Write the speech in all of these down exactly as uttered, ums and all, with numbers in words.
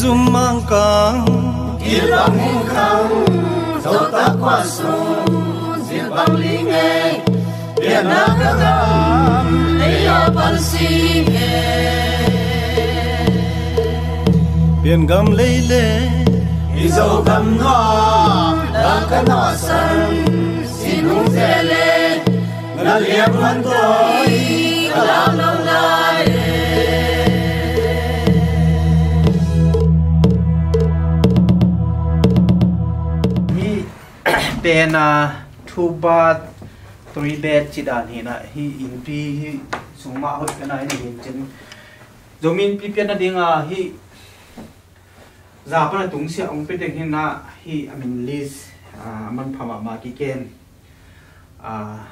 Zum mangkang, gilbang hingkang, zota kua sung, zilbang lingei, pianna ka gam, lei a pan singei. Pian gam lei le, i zo gam nuam, la ka nuah san, sinung zele, na liam man toi, ka lau lo lai. Hih pen a two bath, three bed ci dan hi na, hih innpi hih sung mah hoih ka na hi na hi cin. Zomi Innpi pian nading a hih za pan a tungsiah hong pia teng hi na, hih a min list a manpha mahmah kiken. A,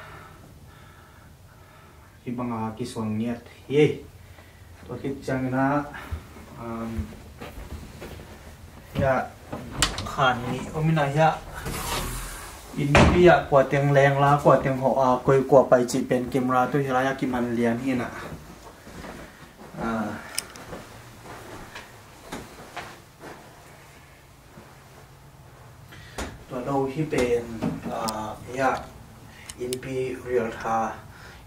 hih banga kisuang ngiat hi. Tua khit ciangin ah, um, hiah khan nih om in ah hiah innpi ah kua teng leng la, kua teng hawh a, koi kua pai cih pen camera tawh hih lai ah kiman lian hi na. Ah. Tua lo hi pen, ah, hiah innpi rialtha,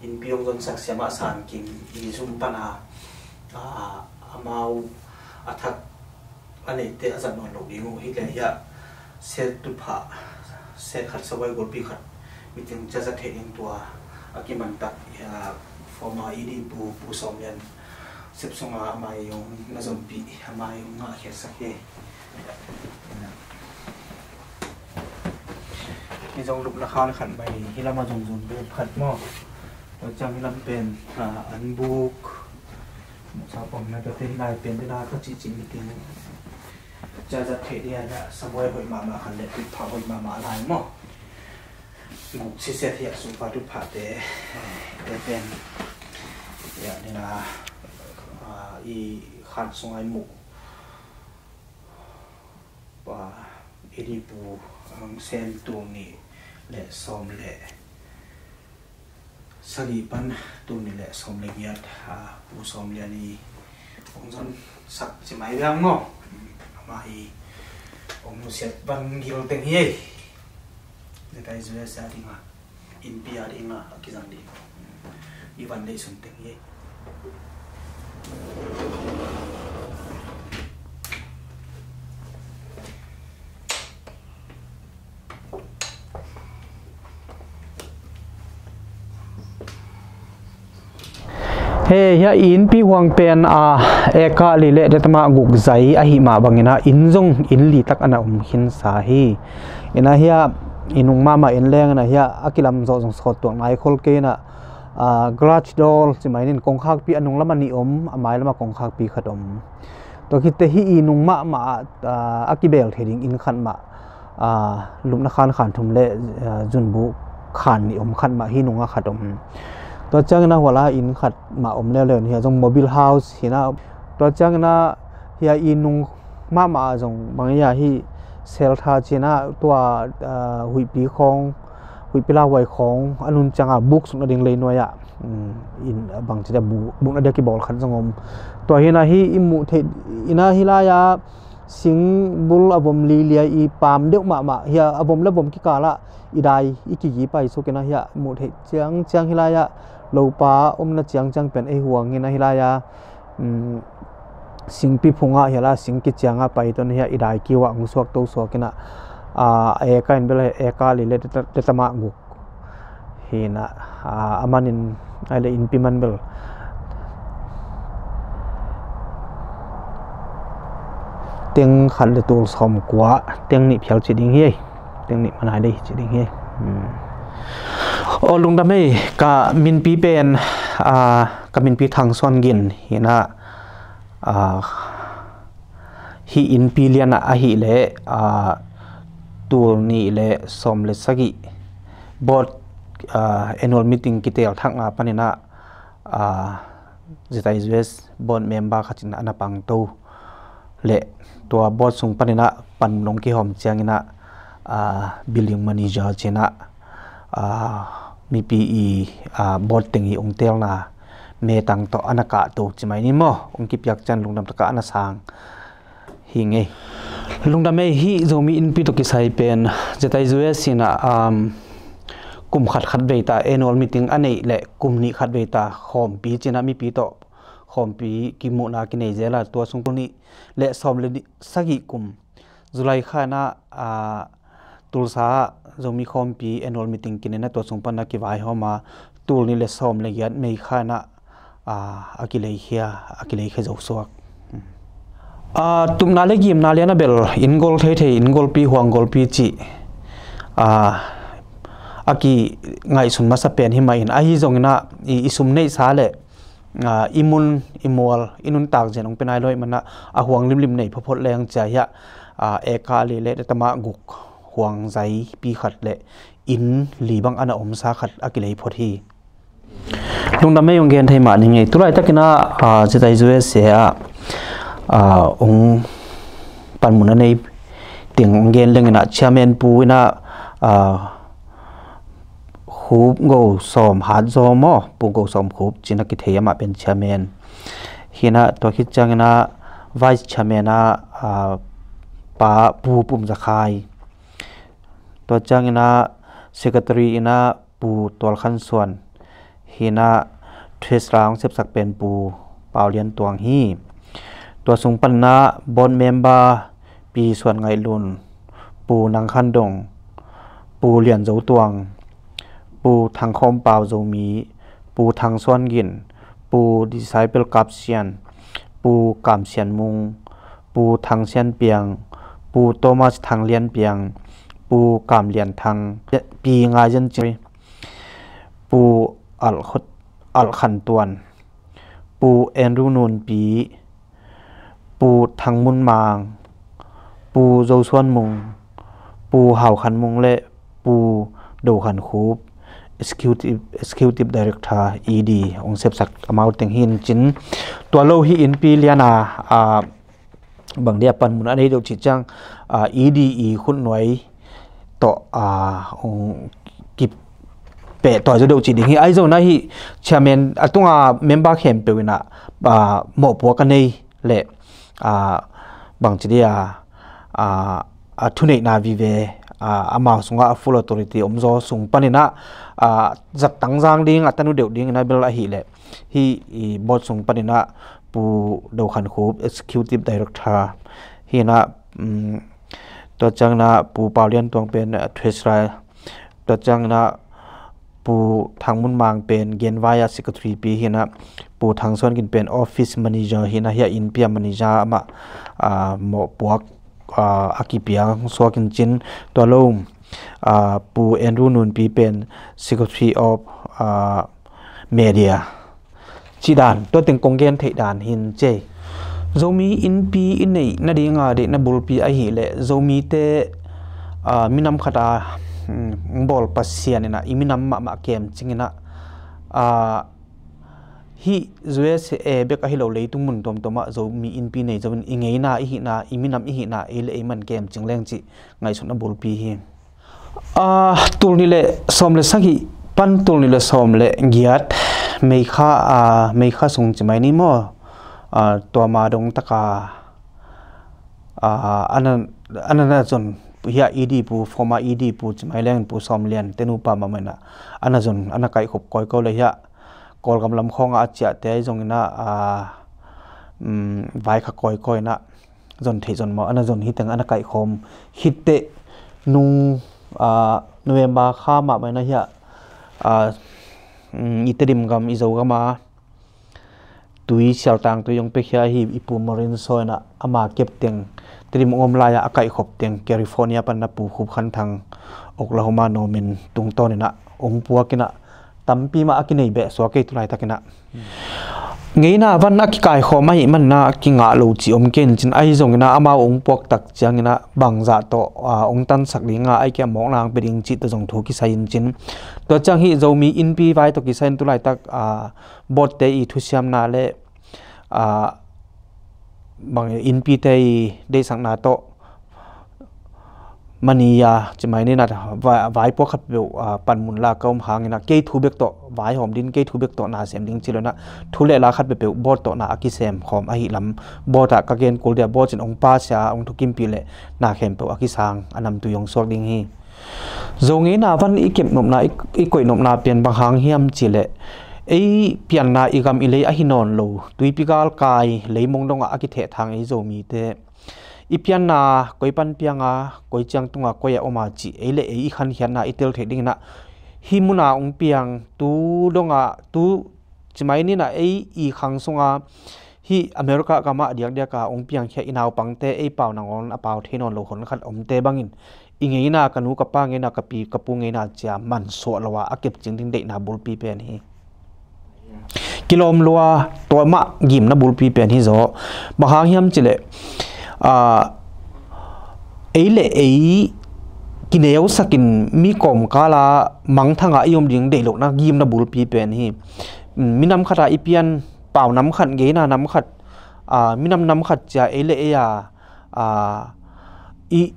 innpi hong zonsak siamah San Kim i zum pan a, ah, amau a thak a neihte a zat nawn loh ding uh hi le hiah set tu phah, set khat, sabuai gulpi khat, meeting ca zat theih ding tua a kimantak, ah, former E D Pu, Pu Sawm Lian sep sunga amah i hong na zonpih, amah i hong ngahkhiatsak hi. Hi zong lupna khan khat mai, hi lamah zong zun buk khat maw. Tua ciang hi lam pen, ah, an buk, sa pom na tua te hi lai pen te na ka cihcih meeting ca zat theih ding a, sabuai hoih mahmah khat le tuiphah hoih mahmah lai maw. Guk siset hiah sungpa tuiphahte te pen hiah nina, ah, i khan sunga i muh pa i di pu ang sen tul nih le sawm le sagih pan tul nih le sawm le giat, ah, Pu Sawm Lian i hong zon sak ci mai biang maw. Amah i hong nusiat van gil teng hi ei. Zekai zuia sia ding a, innpi a ding a, a kizang ding i van deih sun teng hi ei. Hei, hiah i innpi huang pen a eka li le deta mah guk zai ahih mah bangin ah inn zong inn li tak a na om khinsa hi. Ina hiah i nung mahmah inn leng ina hiah a kilam zawh zong sawt tuak nai khol kei ina, ah, garage door ci mai nin kongkhakpi a nung lam a nih om, a mai lam a kongkhakpi khat om. Tua khitte hih i nung mahmah ah, ah, a kibel thei ding inn khat mah, ah, lupna khan khan thum le, ah, zunbuk khan nih om khat mah hi nung a khat om. Tua ciangin a huala inn khat mah om leuleu ni hiah zong mobile house hi na. Tua ciangin a hiah i nung mahmah ah zong bang hiah hih seltha cina tua, ah, huihpi khawng, huihpi lauhuai khawng a nun cianga buk sukna ding leinuai ah, um, in, bangci dia bu-, bukna dia kibawl khat zong om. Tua hi na hi i muh theih ina hi lai-a singbul a vom lilia i paam deuh mahmah hiah a vom le vom kikalah i dai i kigi pai suk ina hiah muh theih ciangciang hi lai-a lopa omna ciangciang pen ei huang ina hi lai-a, um, singpi phungah hiala sing kicianga pai ton hiah i dai kiuah hong suak to suak ina, ah, eka in bel eka li le deta, deta mah guk hi na, ah, a manin ai le innpi man bel teng khat le tul sawm kua, teng nih phial ci ding hi ei. Teng nih man ai le hi ci ding hi ei. Hmm. Aw lungdam ei, ka minpi pen, ah, ka minpi Thang Suan Gin hi na, ah, hih innpi lian ah ahih leh, ah, tul nih le sawm le sagih board, ah, annual meeting kitel thakna panin ah, ah, Z I Z S board member khat in a na pangto le tua board sung panin ah pan nong kihawm ciangin ah, ah, building manager ci-in ah, ah, mipi i, ah, board teng i ong telna metang tawh a na kahto ci mai ni maw, ong kipiak ciang lungdam taka a na sang. hi ngei. Lungdam ei. Hih Zomi Innpi tawh kisai pen zetai zu e sinah, um, kum khat khat vei ta annual meeting a neih le kum nih khat vei ta khawmpi cinah mipi tawh khawmpi kimuhna kinei zel a, tua sung tul nih le sawm le sagih kum July kha inah, ah, Tulsa ah Zomi khawmpi annual meeting kinei a, tua sung panah kivaihawm a, tul nih le sawm le giat May kha inah, ah, a kileikhia, a kileikhia zo suak. Ah, tupna le gimna lian a bel inn gol theithei, inn golpi, huang golpi cih, ah, a kingaihsun masa pen hi mah in, ahi zonginah i, i sum neihsa le, ah, i mun i mual i nuntak zen hong pe nai lo ahih manah a huang limlim nei photphot leng cia hiah, ah, eka li le tamah guk huang zaipi khat le inn li bang a na omsa khat a kilei phot hi. Lungdam ei, hong gen thei mah ni ngei. Tulaitak inah, ah, zetai zu e ah, ah, hong panmun a nei teng hong gen leng inah chairman pu inah, ah, Khup Go Sawm Hat Zaw maw, Pu Go Sawm Khup cinah kithei, amah pen chairman hi inah, tua khit cianginah vice chairman ah, ah, Pa Pu Pum Za Khai, tua cianginah secretary inah Pu Tual Khan Suan hi inah, treasurer hong sepsak pen Pu Pau Lian Tuang hi. Tua sung panah board member Pi Suan Ngaih Lun, Pu Nang Khan Dong, Pu Lian Zo Tuang, Pu Thang Khawm Pau Zomi, Pu Thang Suan Gin, Pu Disciple Kap Sian, Pu Kam Sian Mung, Pu Thang Sian Piang, Pu Thomas Thang Lian Piang, Pu Kam Lian Thang, Pi Ngai Zen Cing, Pu Al Khut, Al Khan Tuan, Pu Andrew Nunpi, Pu Thang Mun Mang, Pu Zo Suan Mung, Pu Hau Khan Mung le Pu Do Khan Khup, Executive, Executive Director E D hong sepsak amau teng hi in cin. Tua lo hi innpi liana, ah, bang dia panmun a nei deuh cih ciang, ah, E D i khutnuai tawh, ah, hong kipeh tawi zaw deuh cih ding hi. Ahi zongin ah hih chairman a tunga member khempeuh in ah, ah, mawhpuak a nei leh, ah, bangci dia, ah, a thuneihna vive, ah, amau sungah a full authority omzaw sung panin ah, ah, zattang zang ding, a tanu deuh dingin ah bel ahih leh hih i board sung panin ah Pu Do Khan Khup, Executive Director hi in ah, um, tua ciangin ah Pu Pau Lian Tuang pen, ah, Treasurer, tua ciangin ah Pu Thang Mun Mang pen genvai ah Secretary pi hi in ah, Pu Thang Suan Gin pen Office Manager hi in ah, hih a innpi a manager amah, ah, mawhpuak, ah, a kipiang suak in cin, tua lo, ah, Pu Andrew Nunpi pen Secretary of, ah, Media. Cih dan, tua teng kong gen theih dan hi in cei. Zomi innpi i neih nadinga deihna bulpi ahih leh Zomite, ah, minam khat a, hmm, bawl Pasian in ah i minam mahmah kemcing in ah, ah, hih U S A bek ahi lo leitung mun tuamtuam ah Zomi innpi nei zo in i ngeina, i hihna, i minam i hihna ei le ei man kemcing leng cih ngaihsutna bulpi hi. Ah, tul nih le sawm le sagih pan tul nih le sawm le giat May kha, ah, May kha sung ci mai ni maw? Ah, tua ma dong taka, ah, ana, ana na zon, hih a E D pu, former E D pu ci mai leng Pu Sawm Lian te nupa mahmah in ah ana zon, ana kaihkhop kawikawi le hih a Kawlgam lam khawngah a ciahte ahi zongin ah, ah, um, vaikhak kawikawi in ah zon theih zon mawh, ana zon hi teng ana kaihkhawm khit teh nung, ah, November kha mahmah in ah hih a, ah, um, i Tedim gam, i Zogam a tui, sialtang tui hong piakhia hi i Pu Morin Saw in ah ama kep teng, Tedim hong om lai-ah a kaihkhop teng California pan a Pu Khup Khan Thang, Oklahoma Norman tungtawn in ah hong puak in ah tampi mah a kinei beh suak kei tu laitakin ah. Ngeina van a kikaikhawm ahih manin ah kingah lo cih om kei in cin, ahi zongin ah amau hong puak tak ciangin ah bangzah tawh, ah, hong tansak ding a, ahih kei a mawkna hong pia ding cih tawh zong thu kisai in cin. Tua ciang hih Zomi innpi vai tawh kisai in tu laitak, ah, board te i thusiamna le, ah, bang innpi te i deihsakna tawh mani a, ci mai ni na, va-, vaipuak khat peuh, ah, panmun la ka om hangin ah, kei thu bek tawh vaihawm ding, kei thu bek tawh na sem ding ci lo in ah, thu le la khat peuh bawt tawh na a kisem khawm ahih lam bawt ah ka gen kul dia, bawt in hong pasia, hong thukimpih leh na khempeuh a kisang a namtui hong suak ding hi. Zo ngeina van i kep nopna, i, i koih nopna pen bang hang hiam cih leh, ei pianna i gam i lei ahi nawn lo, tuipi gal kai, leimong dongah a kithehthang ei Zomite i pianna koi pan pianga, koi ciang tunga, koi a om a cih ei le ei i khankhiatna i tel theih dingin ah, hih muna hong piang, tu dongah, tu ci mai ni na, ei i khang sunga hih America gamah diakdiaka hong piangkhia i naupangte, ei pau nangawn a pau thei nawn lo hon khat omte bangin, i ngeina, ka nu ka pa ngeina, ka pi ka pu ngeina cia mansuah lo a, a kepcing ding deihna bulpi pen hi. Kilawm lua, tua mah gimna bulpi pen hi zaw. Bang hang hiam cih leh, ah, ei le ei kineusakin mi kawmkala mangthanga i om ding deih lohna gimna bulpi pen hi. Minam khata i pian, pau nam khat, ngeina nam khat, ah, minam nam khat cia ei le ei a, ah, i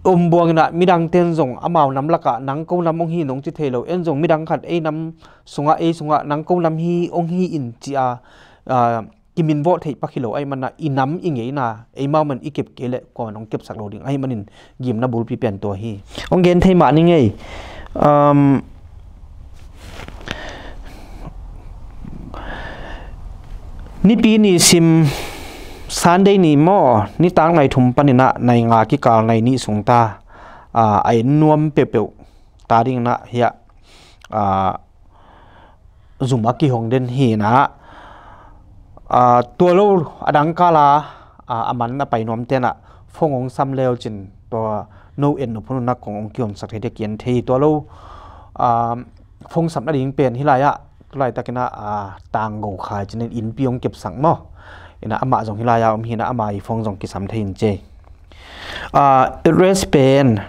om buangin ah, midang ten zong amau nam lakah nang ko nam hong hi nong ci thei lo, en zong midang khat ei nam sungah, ei sungah nang ko nam hi hong hi in ci a, ah, kiminvawh theih pak hi lo ahih manin ah, i nam i ngeina ei mauman i kep kei leh kuaman hong kepsak lo ding ahih manin gimna bulpi pen tua hi. Hong gen thei mah ni ngei. Um, Nipi ni sim, Sunday ni maw, nitak nai thum panin ah nai nga kikal nai nih sung ta, ah, a en nuam peuhpeuh ta dingin ah hiah, ah, zum a kihong den hi in ah, ah, tua lo a dang kala, ah, a man a pai nuamte in ah phone hong sam leu cin, tua no en nop hun un ah kong hong kihonsak thei dek, en thei, tua lo, ah, phone sam nading pen hih lai-ah, tu laitakin ah, ah, Tanggo Khai cin in innpi hong kepsak maw. In ah amah zong hih lai-ah om hi in ah, ama i phone zong kisam thei in ci. Ah, address pen,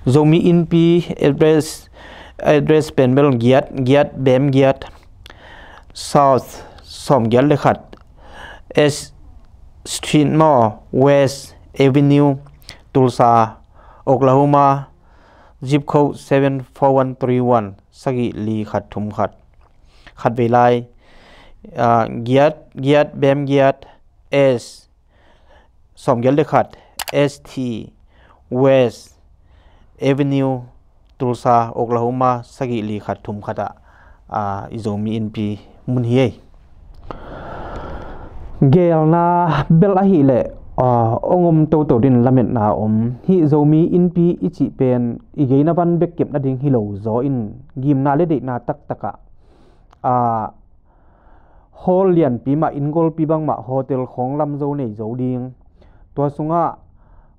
Zomi Innpi address, address pen bel giat, giat, bem giat, South, sawm giat le khat, S Street maw, West Avenue, Tulsa, Oklahoma, zip code seven four one three one, sagih li khat thum khat. Khat vei lai, ah, giat, giat, bem giat, S, sawm giat le khat, S T, West Avenue, Tulsa, Oklahoma, sagih li khat thum khat ah, ah, i Zomi Innpi mun hi ei. Gelna bel ahih leh, ah, hong om toto din lametna om. Hih Zomi Innpi i cih pen i geina van bek kep nading hi lo zaw in, gimna le deihna taktak ah, ah, hall lianpi mah, inn golpi bang mah, hotel khawng lam zo nei zo ding. Tua sungah,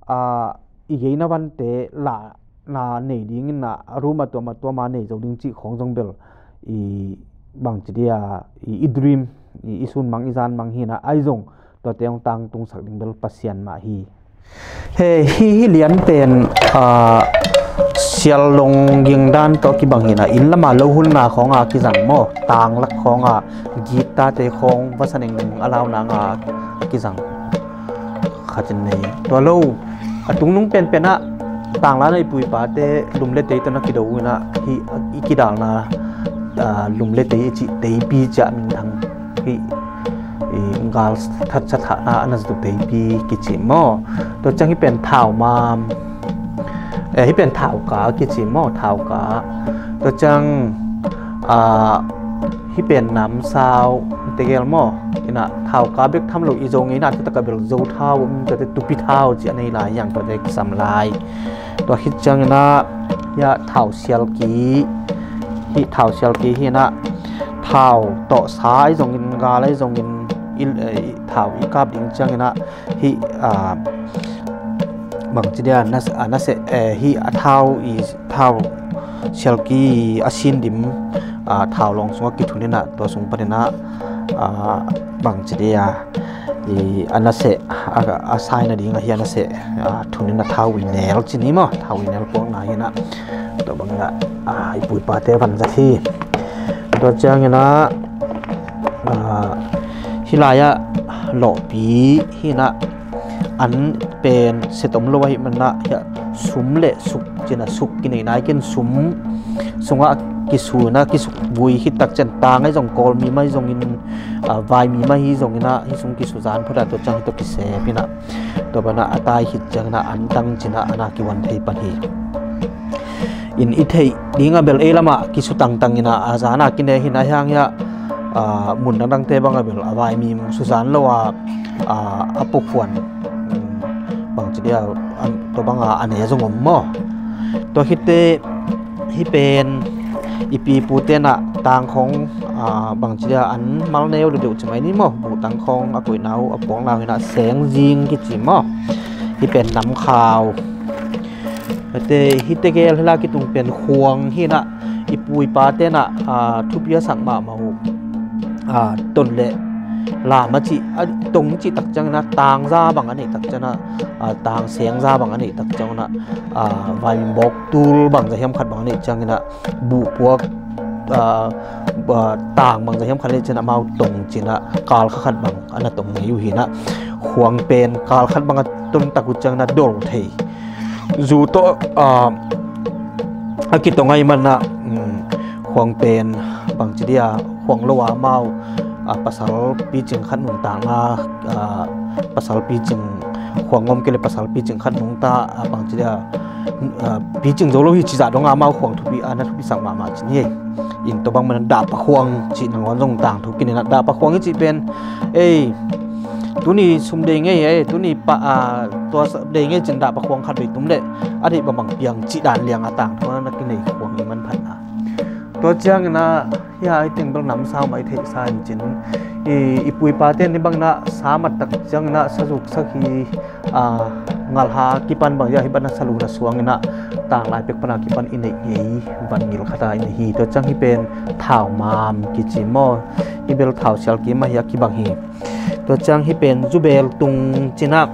ah, i geina vante lahna nei dingin ah, room a tuam a tuam a nei zo ding cih khawng zong bel i bangci dia, i, i dream, i, i sun mang, i zan mang hi in ah, ahi zong tuate hong tangtungsak ding bel Pasian mah hi. He, hih, hih lian pen, ah, sial long ging dan tawh kibang hi in ah, inn lama lo hulna khawng a kizang maw, tanglak khawng a, gittate khawng vasa neng a launa nga kizang khat in nei. Tua lo, a tungnung penpen ah tangla nei puipate lum le tei tawh na kido in ah, hih i kidalna, ah, lum le tei i cih teipi ciah minthang, hih i gal that sa thahna a na zatu teipi kici maw. Tua ciang hih pen thau mam, eh, hih pen thauka kici maw, thauka. Tua ciang, ah, hih pen namsau tegel maw. In ah thauka bek tham lo, i Zo ngeina taktak a bel Zo thau, um, tuate tupi thau ci a nei lai hiang, tuate kisam lai. Tua khit ciangin ah, hiah thau sialki, hih thau sialki hi in ah, thau tawh sa ahi zongin, gal ahi zongin, i, eh, i thau i kap ding ciangin ah, hih, ah, bangci dia, nas-, ah, naseh, eh, hih a thau i, thau sialki a sin dim, ah, thau lawng sungah kithun in ah, tua sung panin ah, ah, bangci dia, i, a naseh, a, a sai nading ahi a naseh, ah, thun in ah thau i nel ci ni maw, thau i nel puakna hi in ah, tua bangin ah, ah, i puipate vanzat hi. Tua ciangin ah, ah, hih lai-ah lawhpi hi in ah, an pen set om lo ahih manin ah, hiah sum le suk cina suk kinei nai kin sum sungah kisuna kisuk vui khit tak cian tang ahi zong Kawlmi mah hi zongin, ah, Vaimi mah hi zongin ah hi sung kisuzan phota tua ciang hi tawh kisep inah tua banah a tai khit ciangin ah antang cina ana kiwan thei pan hi. In i theih dingah bel ei lamah kisu tangtang inah a zana kine hin a hiang hiah, ah, mun dangdangte bangah bel a Vaimi suzan lo a, ah, a pukhuan, um, bangci dia, an, tua banga a ne zong om maw? Tua khitte hi pen i pi pu tenah tangkhong, ah, bangci dia an mal neu deuhdeuh ci mai ni maw? Buhtang khong a koihnau a puaknau hinah sengzing kici maw? Hi pen namkhau. Hite, hite gel hila kitung pen khuang hinah i pu i pa tenah, ah, thupi a sak mahmah uh, ah, ton le lam a cih, a tong cih tak ciangin ah tangza bang a neih tak ciangin ah, ah, tang sengza bang a neih tak ciangin ah, ah, vaimbawk tul bang za hiam khat bang a neih ciangin ah buhpuak, ah, ah, tang bang za hiam khat a neih ciangin ah amau tong cin ah kal kha khat bang a na tong ngei uh hinah khuang pen kal khat bang a ton tak uh ciangin ah dol thei zu tawh, ah, a kitong ahi manah, um, khuang pen bangci dia khuang lo a amau, ah, pasal picing khat nungtakna, ah, pasal picing khuang ngom kei le pasal picing khat nungta, ah, bangci dia, ah, picing zo lo hi cizah dong a amau khuang thupi a na thupi sak mahmah cin hi. In tua bang manah dahpa khuang cih nangawn zong tang thu kininah dahpa khuang hi cih pen ei tuni sum dei ngei ei tuni pa, ah, tua dei ngei cin dahpa khuang khat bei tum le a deih bangbang piang cih dan liang a tang thu na kinei khuang i manphatna. Tua cianginah hia i teng bel namsau mai theihsa in cin i, i pu i pa ten hi banginah sa mattak cianginah sa zuk sak hi, ah, ngalha kipan bang hia hi banah sa lu na suanginah tanglai pek pana kipan i neih ngei van ngil khata i neih hi. Tua ciang hi pen thau mam kici maw? Hi bel thau sial kim a hi a kibang hi. Tua ciang hi pen zubel tung cinah,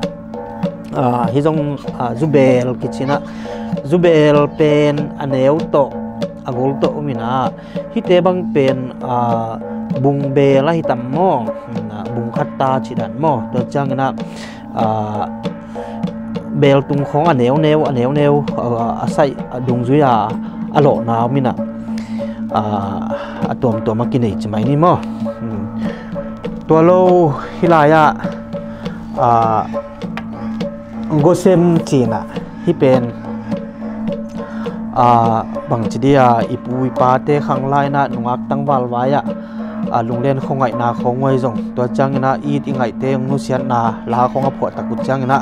ah, hi zong, ah, zubel kicinah zubel pen a neu tawh a gol tawh uminah hite bang pen, ah, bungbel a hi tam maw? Hmm, ah, bung khat ta cih dan maw? Tua cianginah, ah, beltung khawng a neuneu a neuneu, ah, a saih a dungzui a a lawhna om inah, ah, a tuamtuam a kinei ci mai ni maw? Hmm. Tua lo hi lai-ah, ah, gosem cinah hi pen, ah, bangci dia i pu i pate khang lainah nungak tangval vai-ah, ah, lunglen khuangaihna khawng uai zong tua cianginah it i ngaihte nusiatna la khawng a phuahtak uh cianginah,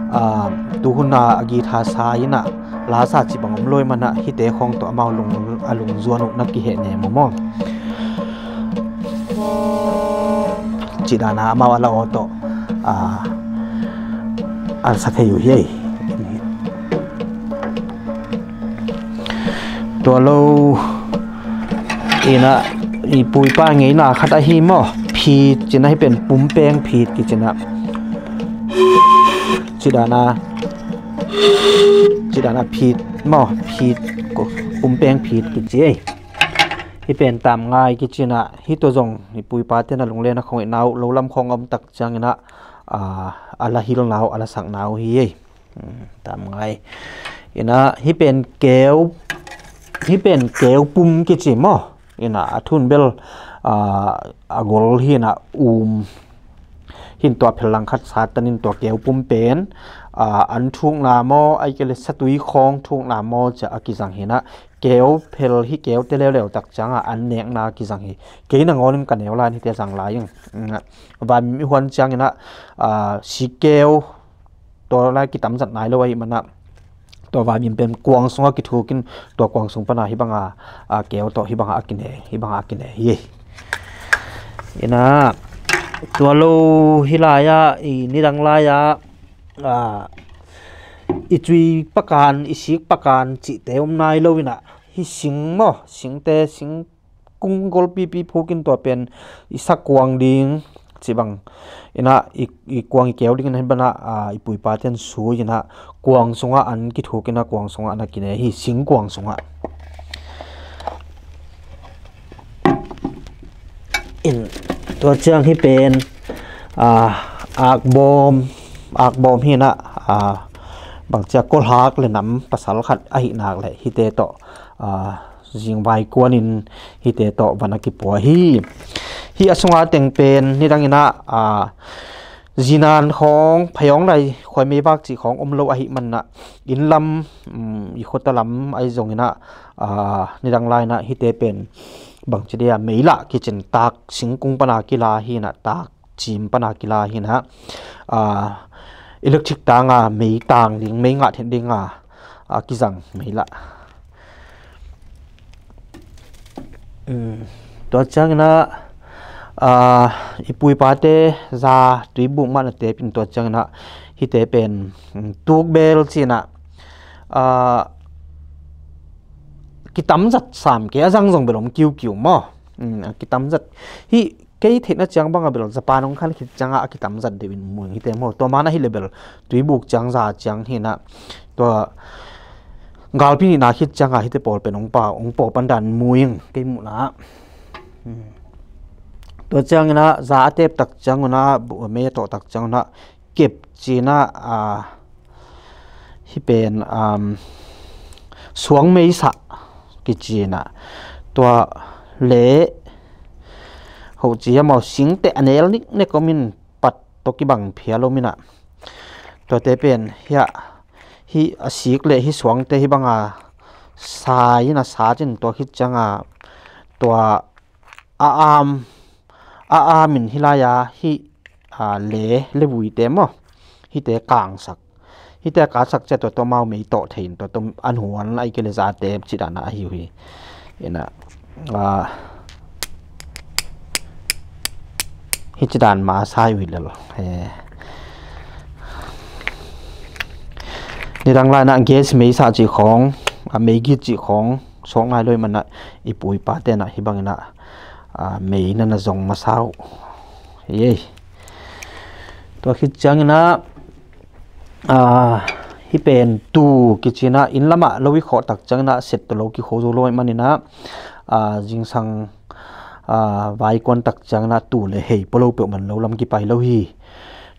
ah, tuhuna a githa sa inah la sa cih bang om lo i manah hite khawng tawh amau lung, a lungzuan uh na kihehnem uh maw? Cih dana amau a la aw tawh, ah, a sa thei uh hi ei. Tua lo inah i pu i pa ngeina khat ahi maw? Phit cinah hi pen pumpeng phit kicinah. Cih dana, cih dana phit maw? Phit ko, pumpeng phit kici ei. Hi pen tam ngai kicinah hi tua zong i pu i pa ten a lunglen a khawng i nau lo lam khawng a om tak cianginah, ah, a la hilna uh a la sakna uh hi ei. Hmm, tam ngai. Inah hi pen keu, hi pen keu pum kici maw? Inah a thun bel, ah, a gol hinah um hin tua phel langkhat satanin tua keu pum pen, ah, an thukna maw ai kei le satui khawng thukna maw cia a kizang hinah keu phel hi keute leuleu tak cianga an nekna kizang hi. Kei nangawnin ka neu lai hite zang lai ing. Hmm, van mi huan cianginah, ah, sikeu tua lai kitamzat nai lo ahi manah tua vaimim pen kuang sungah kithukin tua kuang sung pana hi banga, ah, keu tawh hi banga a kine, hi banga a kine hi. Inah tua lo hi lai-ah i nidang lai-ah, ah, i cui pakan i sik pakan cihte om nai lo inah hi sing maw? Singte sing kung golpipi phukin tua pen i sa kuang ding cih bang inah i, i kuang i keu dingin hi banah, ah, i pu i pa ten sui inah kuang sungah an kithuk inah kuang sungah an a kine hi sing kuang sungah. In tua ciang hi pen, ah, akbawm, akbawm hi inah, ah, bangcia kolhak le nam pasal khat ahi nak le hite tawh, ah, zingvai kuanin hite tawh van a kipua hi. Hih a sunga teng pen nidangin ah, ah, zinan khawng phayawng lai khuai meivak cih khawng om lo ahi manah inn lam, um, i khuata lam ahi zongin ah, ah, nidang lai-in ah hite pen bangci dia mei lah kicin tak singkung pana kila hi-in ah tak cim pana kila hi-in ah, ah, electric tanga mei tang ding, mei ngah theih dinga, ah, kizang mei lah. Um, tua ciangin ah, ah, i pu i pate za tuibuk mah na tep in tua ciangin ah hite pen, um, tukbel ci-in ah, ah, kitamzat sam kei a zang zong bel om kiukiu maw. Um, a kitamzat hih kei theihna ciang banga bel Japan hong khan khit cianga a kitamzat deuh in mu ing hite maw. Tua man ahih leh bel tuibuk ciang za ciang hi-in ah tua galpi nihna khit cianga hite pawl pen hong pau, hong pau pan dan mu ing kei muhna. Hmm. Tua ciangin ah za a tep tak ciangun ah, bu-, mei a tawh tak ciangun ah kep ci-in ah, ah, hih pen, um, suang meisa kici-in ah tua le hoci a mau singteh a nel niknek om in pat tawh kibang phial om in ah tuate pen hiah hih a sik le hih suangte hih banga sai-in a sat in tua khit cianga tua a am, a am in hih lai-a hih, ah, le, le vuite maw, hihte kangsak, hihte a kangsak ciang tua tawh amau mei tawh thei in tua tawh a nuan ahih kei leh za tep cih dan a ahi uh hi. Ina, ah, hih cih dan mah a sai uh hi lel. Eh. Nidang lai-in ah gas meisa cih khawng, a meigit cih khawng suak nai lo ahih manah i pu i pate in ah hih bangin ah, ah, mei na na zong masa uh. Ei. Tua khit ciangin ah, ah, hih pen tu kici-in ah inn lamah lo i khawh tak ciangin ah set tawh lo kikho zo lo ahih manin ah, ah, zingsang, ah, vai kuan tak ciangin ah tu le hei pua lo peuhmah in lo lam kipai lo hi.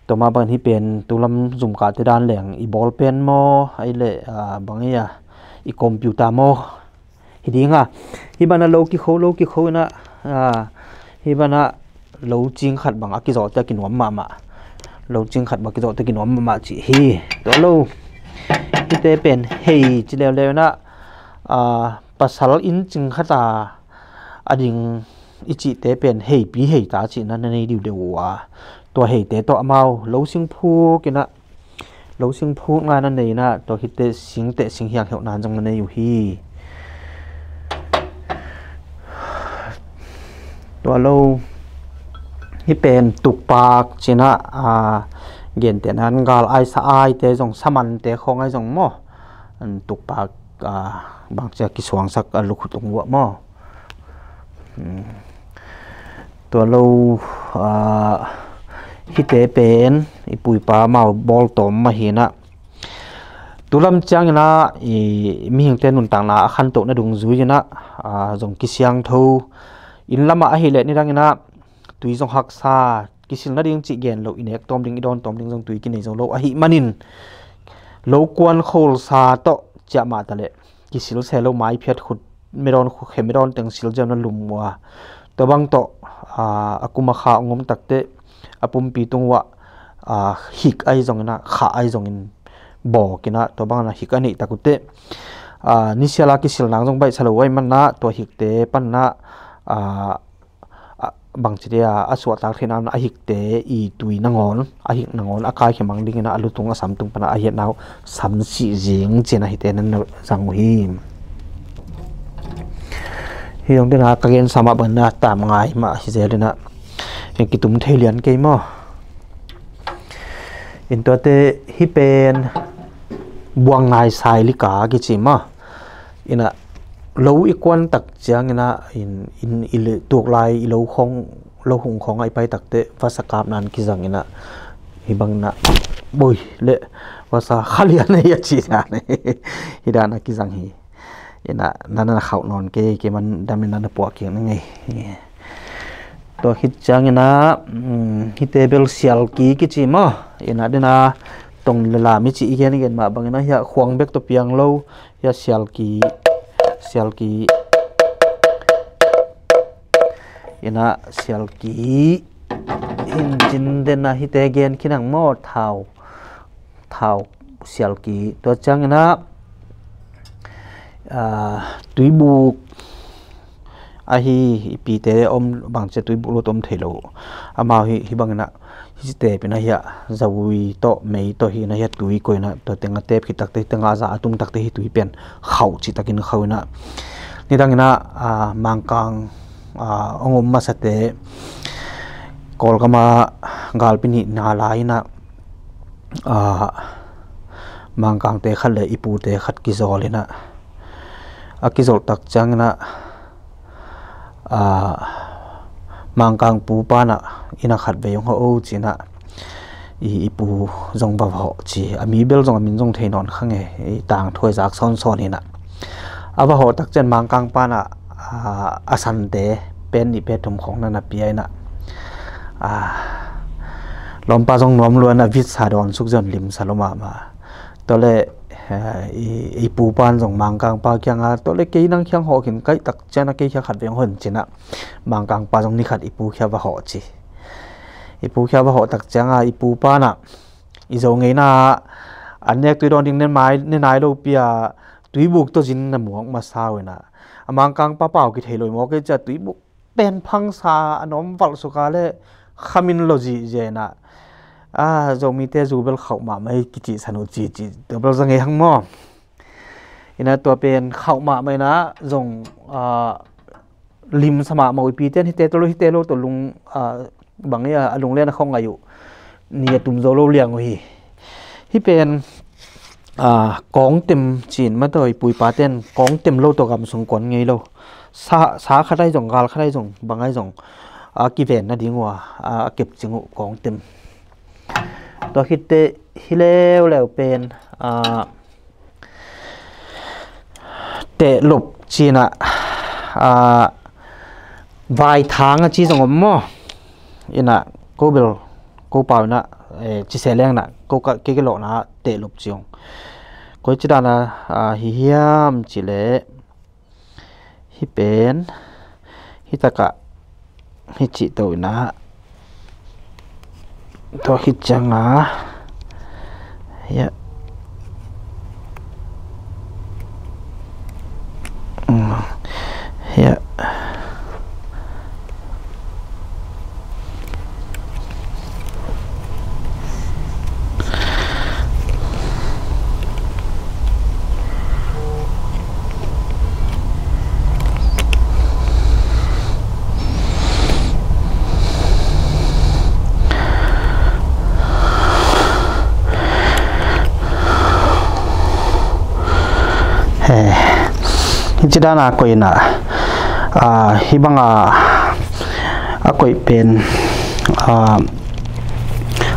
Tua mah bangin hih pen tu lam zumkahte dan leng i bawl pen maw, ahih leh, ah, bang ei a, i computer maw, hi ding a. Hih banah lo kikho, lo kikho in ah, ah, hih banah lo cing khat bang a kizawhte a kinuam mahmah. Lo cing khat bang a kizawhte a kinuam mahmah cih hi. Tua lo hihte pen hei ci leuleu in ah, ah, pasal inn cing khat a a ding i cihte pen heipi heita cihna na nei diudeu uh a, tua heite tawh amau lo singphuk in ah, lo singphuk ngai na nei in ah, tua khit teh singteh singhiang heuhna zong na nei uh hi. Tua lo hih pen tukpak ci-in ah, a, gentehna in gal aisa aite zong, samante khawng ahi zong maw, tukpak, a, bangci a kisuangsak a lukhut ung uh ah maw. Hmm. Tua lo, ah, hihte pen i pu i pa amau bawltawm mah hi-in ah, tu lam ciangin ah i mihingte nuntakna a khantohna dungzui-in ah, ah, zong kisiangtho. Inn lamah ahih leh nidangin ah tui zong haksa, kisil nading cih gen loh, i nek tawm ding, i dawn tawm ding zong tui kinei zo lo ahih manin lo kuan kholsa tawh ciah mah taleh kisil se lo, maiphiat khut medawn, khut khe medawn teng sil ziau na lum uh a, tua bang tawh, a, a kum a kha hong om tak teh a pumpi tung uh ah, a, hik ahi zongin ah, khah ahi zongin bawk in ah, tua bangin ah hik a neih tak uh teh, a, nisial a kisil nang zong baihsa lo ahih manin ah tua hikte panin ah, a, a, bangci dia a suahtak theihna a hikte i tui nangawn, a hik nangawn a kaikhia mang dingin ah a lutung a samtung panin ah a hiatna uh samsih zing ci-in ah hihte nan zang uh hi. Hih zong ding ah ka gensa mah bangin ah tam ngai mah hi zel in ah kitum thei lian kei maw. In tuate hih pen buang nai sai lika kici maw. In ah lo i kuan tak ciangin ah in, in i le-, tuak lai i lo khawng, lo hung khawng ah i pai tak teh vasa kapna in kizang in ah, hih bangin ah boi le vasa kha lian ei a ci dan, hih dan a kizang hi. In ah na na khauh nawn kei, kei man dam in ah na puah kik na ngei. Tua khit ciangin ah, um, hihte bel sialki kici maw. In ah ding ah tong le lam i cih i gen i gen mah bangin ah hiah khuang bek tawh piang lo, hiah sialki, sialki, ina sialki in cin den ah hihte gen khin ang maw, thau, thau sialki. Tua ciangin ah, ah, tuibuk ahi, i pite om bang cia tuibuk lo tawh om thei lo. Amau hi, hih bangin ah, hih ci tepin ah hiah zaui tawh, mei tawh hi in ah hiah tui koih in ah, tua teng a tep khit takte, hih teng a za a tum takte hih tui pen khauh cih takin khauh in ah. Nidangin ah, ah, Mangkang, ah, hong om masate Kawlgam ah galpi nihna lai in ah, ah, Mangkangte khat le i pute khat kizawl in ah, a kizawl tak ciangin ah, ah, Mangkang pu pan ah inn ah khatvei hong hawh o ci in ah, i, i pu zong va hawh ci, a mi bel zong a min zong thei nawn kha nge, i tangthu a zak sawnsawn in ah. A va hawh tak ciang Mangkang pan ah, ah, a sante pen nih pen thum khawng na na pia in ah, ah, lawmpa zong nuam lua in ah vitsa dawn suk zong limsa lua mahmah. Tua leh, eh, i, i pu pan zong Mangkang pa kiangah, tua leh kei nang kiang hawh khin ka hih tak ciangin ah kei kiang khatvei hong hawh in ci in ah, Mangkang pa zong ni khat i pu kiang va hawh ci. I pu kiang va hawh tak ciangin ah i pu pan ah, i Zo ngeina ah an nek tui dawn ding ne nai, ne nai lo pi a, tuibuk tawh zin na muak masa uh in ah, a Mangkang pa pau kithei lo i mawk ei cia, tuibuk pen phangsa a nawm valh suk a leh khamin lo zihziah in ah, a, Zomite zu bel khauh mahmah hi kicihsan uh ci, ci, tua bel za ngei hang maw. In ah tua pen khauh mahmah in ah zong, ah, limsa mahmah uh, i pite in hihte tawh lo, hihte lo tawh lung, ah, bang hi a, a lunglen a khawng ngaih uh, ni a tum zo lo liang uh hi. Hih pen, ah, kawngtem ci in mah tawh, i pu i pate in kawngtem lo tawh gam sung kuan ngei lo. Sa, sa khat ahi zong, gal khat ahi zong, bang ahi zong, a kiven nading uh a, a kepcing uh kawngtem. Tua khit teh hih leuleu pen, ah, tehlop ci in ah, ah, vaithang a ci zong om maw. In ah ko bel, ko pau in ah, eh, ci se leng in ah, ko ka, kei ka lawhna ah tehlop ci zong. Koi ci dan a, ah, hi hiam cih leh, hih pen, hih tak ah, hih cih to in ah, tua khit ciang a, hiah, um, hiah. He, hih ci dan a koih in ah, ah, hih bang a, a koih pen, ah,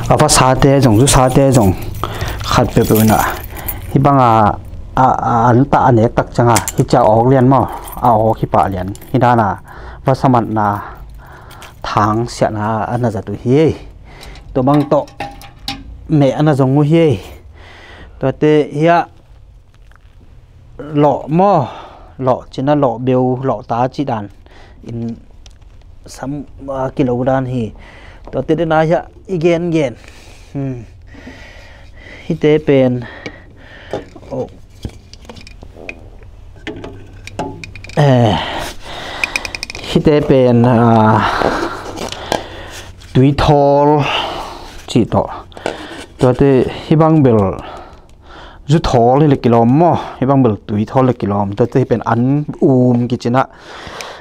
a vasate zong, zusate zong, khat peuhpeuh in ah, hih bang a, a, a, an tah a nek tak ciang a, hih ci a awk lian maw, a awk hi pah lian. Hih dan a, vasa matna thang siahna a na zat uh hi. Tua bang tawh meh a na zong uh hi. Tuate hiah lawh maw, lawh ci in ah lawh beu, lawh ta cih dan in sam a kilo dan hi. Tuate den a hiah i gengen. Hmm. Hihte pen, oh. Eh, hihte pen, ah, tuithawl cih tawh. Tuate hih bang bel zuthawl hi leh kilawm maw, hih bang bel tuithawl leh kilawm. Tuate hih pen an um kici in ah,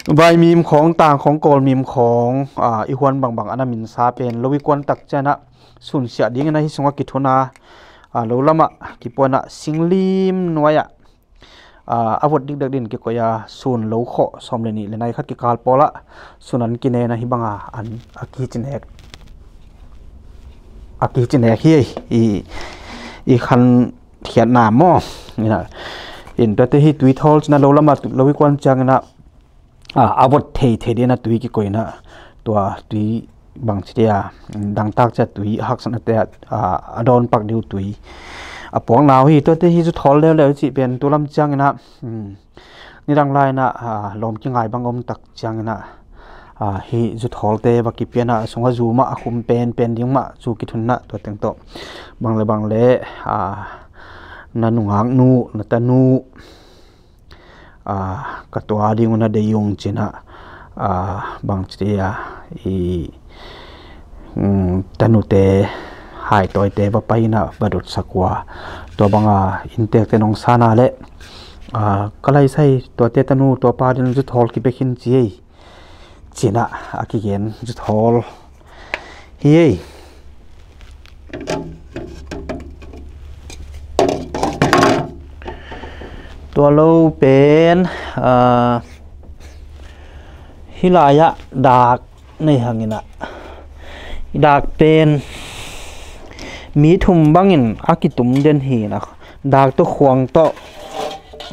vaimim khawng, tang khawng, kawlmim khawng, ah, i huan bangbang a na minsa pen lo i kuan tak ciang a, sunsiah dingin ah hih sungah kithun a, ah, lo lamah kipuan a, singlim nuai ah, ah, a vot dikdek dingin kikoih a, sun lo khawh sawm le nih le nai khat kikal pawl ah sun an kine in ah hih bang a an a kici nek, a kici nek hi. I, i khan khiatna maw. In ah, in tuate hih tuithawl ci in ah lo lamah lo i kuan ciangin ah, a, a vot thei thei dingin ah tui kikoih in ah, tua tui bangci dia, dangtak cia tui, haksatnate a, a dawn pak ding uh tui a puakna uh hi. Tuate hi zu thawl leuleu i cih pen tu lam ciangin ah, um, nidang lai-in ah, a, lawm kingai bang om tak ciangin ah, a, hih zu thawlte va kipia-in ah, a sungah zu mah a khum penpen ding mah, zu kithun-in ah, tua teng tawh bang le bang le, a, na nungaknu, na tanu, a, ka tua ding uh na deih ung ci-in ah, a, bangci dia, i, um, tanute, haitawite va pai-in ah va dotsak uh a, tua banga inntekte nong san a leh, a, ka laisai tuate tanu, tua pa ding zu thawl kipia khin ci ei, ci-in ah a kigen zu thawl hi ei. Tua lo pen, a, hih lai-ah dak nei hangin ah, dak pen mi thum bangin a kitum den hi-in ah, dak tawh, khuang tawh,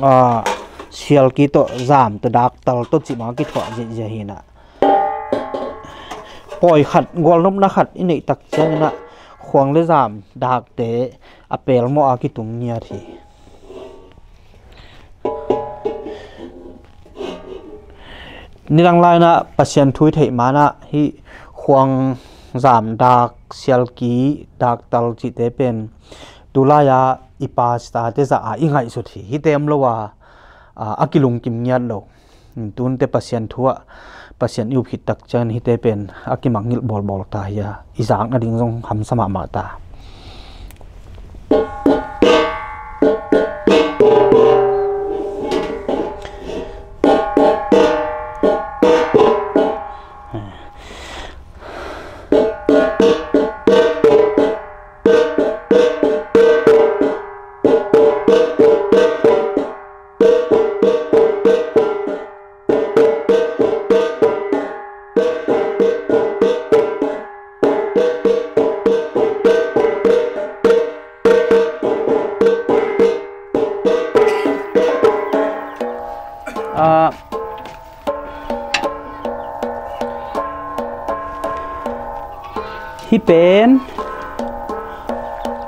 a, sialki tawh, zam tawh, daktal tawh cih bang a kithuah ziahziah hi-in ah, pawi khat, gualnopna khat i neih tak ciangin ah, khuang le zam dakte a pelmawh a kitum ngiat hi. Nidang lai-in ah Pasian thu i theih man ah, hih khuang, zam, dak, sialki, daktal cihte pen tu lai-a i pastorte zah a i ngaihsut hi. Hihte om lo a, a, a kilungkim ngiat lo. Tunte Pasian thu ah Pasian i up khit tak ciangin hihte pen a kimangngilh bawlbawl ta hi a, i zak nading zong hamsa mahmah ta. Ah, hih pen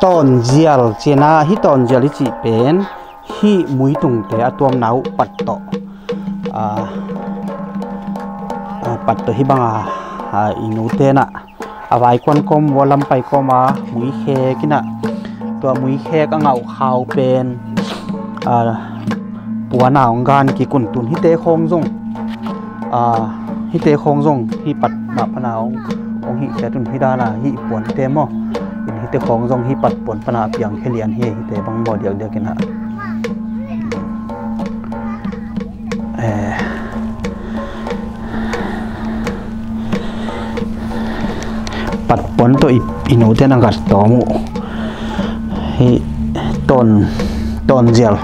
tawnzial ci-in ah, hih tawnzial i cih pen hih muitungte a tuamna uh pat tawh, a, a, pat tawh hih banga, a, i nute in ah a vaikuan kawm uh a, lampai kawm a mui khek in ah, tua mui khek a ngauh khau pen, a, puan a hong gan kik un. Tun hihte khawng zong, a, hihte khawng zong hih pat mah pan a hong, hong hih khiat un, hih dan a hih puante maw. In hihte khawng zong hih pat puan pan a piang khia lian hi, hihte bang maw diakdiak in ah. Eh, pat puan tawh i, i nute in a gat tawm uh. Hih tawn, tawnzial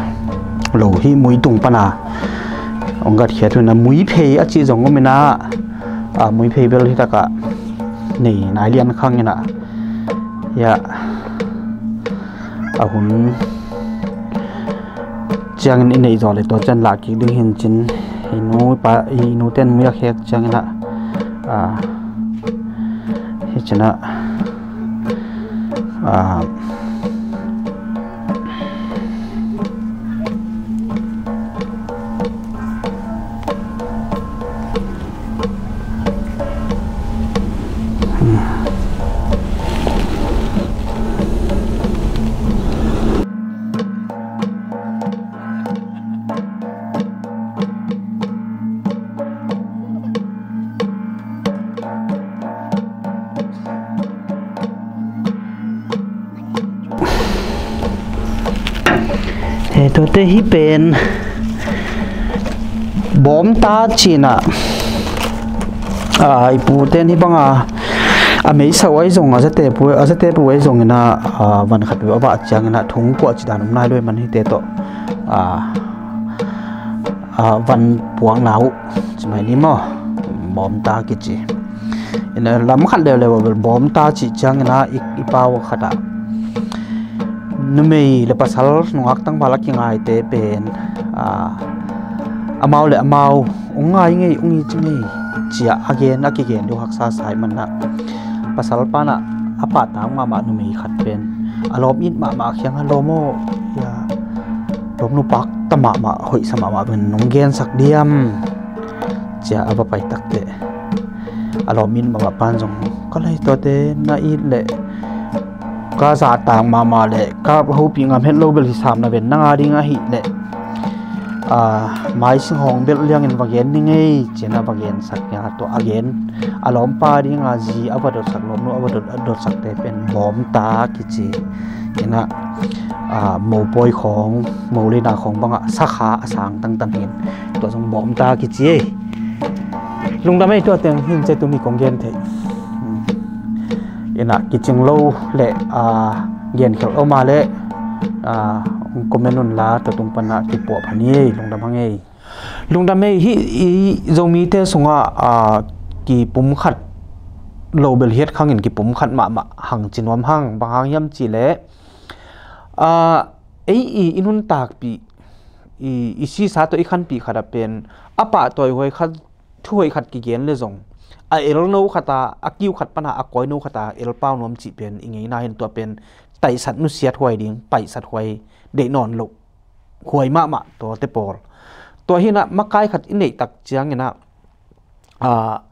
lo, hih muitung pan a hong gat khiat uh in ah, muiphei a cih zong om in ah, a, muiphei bel hih tak ah nei nai lian khang in ah, hiah a hun ciangin i neih zawh leh tua ciang lah kik ding hi ci-in, i nu i pa, i nute in mui a khek ciangin ah, a, hi ci-in ah, a, He, tuate hih pen bawmta ci-in ah, a, i pute in hih banga a meisa uh ahi zong, a zatep uh, a zatep uh ahi zongin ah, a, van khat peuh a vah ciangin ah thong kuah cih dan om nai lo ahih man hihte tawh, a, a, van puakna uh ci mai ni maw, bawmta kici. In ah lam khat leuleu ah bel bawmta cih ciangin ah i, i pau khat ah numei le pasal nungak tangval a kingaite pen, a, amau le amau Ong ngai ngei, ong it ngei, ci-a a gen, a kigen deuh haksa sa ih manah, pasal panah a pahtak mahmah numei khat pen a lawm it mahmah kiangah, "Lawm aw, ia, lawm nupak ta mahmah, hoihsa mahmah pen nong gensak diam?" ci-a a va pai takteh, a lawm it mahmah pan zong, "Ka lei, tuate na it leh ka zahtak mahmah leh ka hopih ngam het lo bel hi sam, na ven nang a ding ahih leh, aa, maising hong belh liangin va gen ni ngei," ci-in a va gensak, nia tua a gen. A lawmpa dinga zi a va dotsak, lawmnu a va dot, a dotsakte pen bawmta kici. Inah, aa, mopawi khawng, molina khawng bangah sakha a sang tangtang hi-in, tua zong bawmta kici ei. Lungdam ei, tua teng hi-in ci-a tuni kong gen theih. Inah kicing lo leh, aa, genkhelh om a leh, aa, comment un la, tua tung panah kipuah pha ni ei. Lungdam hang ei. Lungdam ei. Hih i Zomite sungah, aa, kipumkhat lo bel hiat khangin kipumkhat mahmah hang ci nuam hang. Bang hang hiam cih leh, aa, ei i, i nuntakpih, i, i sisa tawh i khanpih khatah pen a pahtawi huai khat, thu hoih khat kigen leh zong, a el no khatah, a kiu khat panah a kawi no khatah el pau nuam cih pen i ngeina hi-in, tua pen taisat nusiat huai ding, paisat huai deih nawn loh huai mahmah tuate pawl. Tua hi-inah makai khat i neih tak cianginah, aa,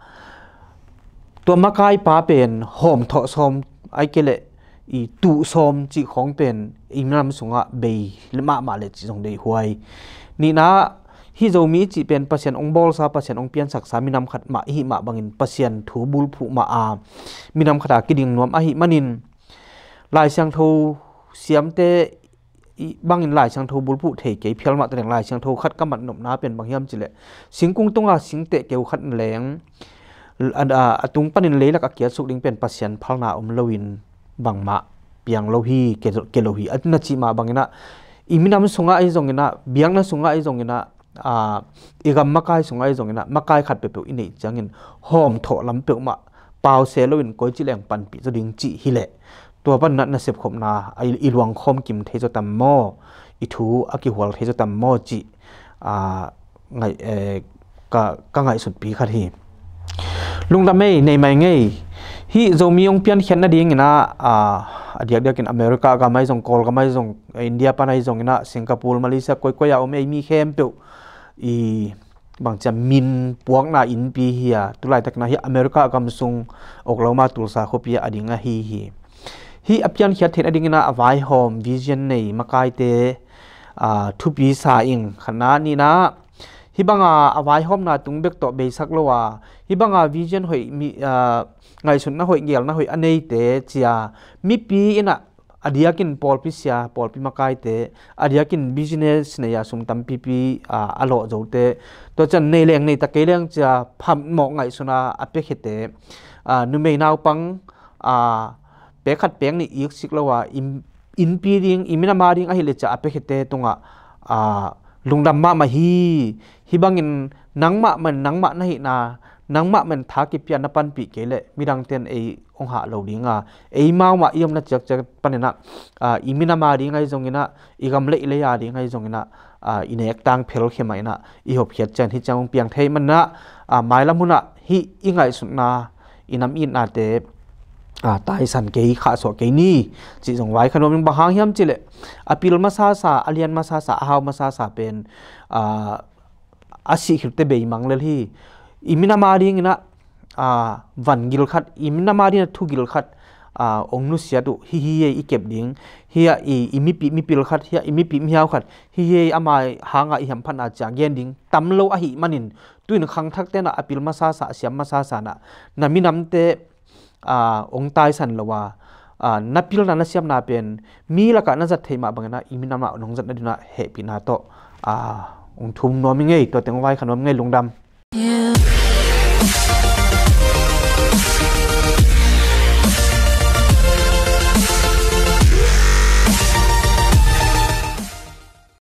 tua makaipa pen hawmthawh sawm, ahih kei leh i tuh sawm cih khawng pen i minam sungah bei mahmah leh cih zong deih huai. Nihna, hih Zomi cih pen Pasian hong bawlsa, Pasian hong piansaksa minam khat mah i hih mah bangin Pasian thu bulphuh mah a minam khat a kiding nuam ahih manin, Lai Siangtho siamte i bangin Lai Siangtho bulphuh thei kei phial mah, tua teng Lai Siangtho khat ka mat nopna pen bang hiam cih leh, singkung tunga singteh keu khat na leng, a, a, a tung panin leilak a kiatsuk ding pen Pasian phalna om loin bangmah piang lo hi, ke, ke lo hi, a na cih mah banginah, i minam sungah ahi zonginah, biakna sungah ahi zonginah, aa, i gam makai sungah ahi zonginah, makai khat peuhpeuh i neih ciangin hawmthawh lam peuhmah pause loin koici leng panpih zaw ding cih hileh, tua panah na sepkhopna, a, i, i luangkhawm kim thei zaw tam maw, i thu a kihual thei zaw tam maw cih, aa, ngaih, eh, ka, ka ngaihsutpi khat hi. Lungdam ei, nei mai ngei. Hih Zomi hong piankhiat nadinginah, aa, a diakdiakin America gam ahi zong, Kawlgam ahi zong, India pan ahi zonginah, Singapore, Malaysia, koikoi a om ei mi khempeuh i bangcia min puakna innpi hi a, tulaitakinah hih America gam sung, Oklahoma Tulsa khuapi a ding ahi hi. Hih a piankhiat theih nadinginah a vaihawm vision nei makaite, aa, thupi sa ing. Khatna, nihna, hih banga a vaihawmna tung bek tawh beisak lo a, hih banga vision hoih, mi, aa, ngaihsutna hoih, gelna hoih a neite cia, mipi inah a diakin pawlpi sia, pawlpi makaite, a diakin business nei a sum tampipi, aa, a lawh zote, tua ciang nei leng nei ta kei leng cia phamawh ngaihsutna a piakhiate, aa, numei naupang, aa, pek khat pek nih iksik lo a, in, innpi ding, i minam a ding ahih leh cia a piakhiate tungah, aa, lungdam mahmah hi. Hih bangin nangmah man, nangmah na hihna, nangmah man tha kipia na panpih kei leh midangte in ei hong hah lo dinga, eimau mah i omna ciakciak paninah, aa, i minam a ding ahi zonginah, i gam leh i lei a ding ahi zonginah, aa, i nektang phelkhia mah inah i hopkhiat ciang hih ciang hong piang thei manah, aa, mailam hunah hih i ngaihsutna, i nam itnate, aa, taisan kei, khahsuah kei ni, cih zong vaikha nuam ing. Bang hang hiam cih leh, a pil masasa, a lian masasa, a hau masasa pen, aa, a sihkhilte beimang lel hi. I minam a dinginah, aa, vangil khat, i minam a dingin a thugil khat, aa, hong nusiat uh, hih hi ei i kep ding, hiah i, i mipi, mipil khat, hiah i mipi miau khat, hih hi ei ama hanga i hamphatna cia gen ding tam lo ahih manin, tu-in khangthakte nah a pil masasa, a siam masasa nah, na minamte, aa, hong taisan lo a, aa, na pilna na siamna pen mi lakah na zat theih mah banginah i minam ah nong zat nadinah hehpihna tawh, aa, hong thum nuam ing ei. Tua teng hong vaikha nuam ing ei. Lungdam.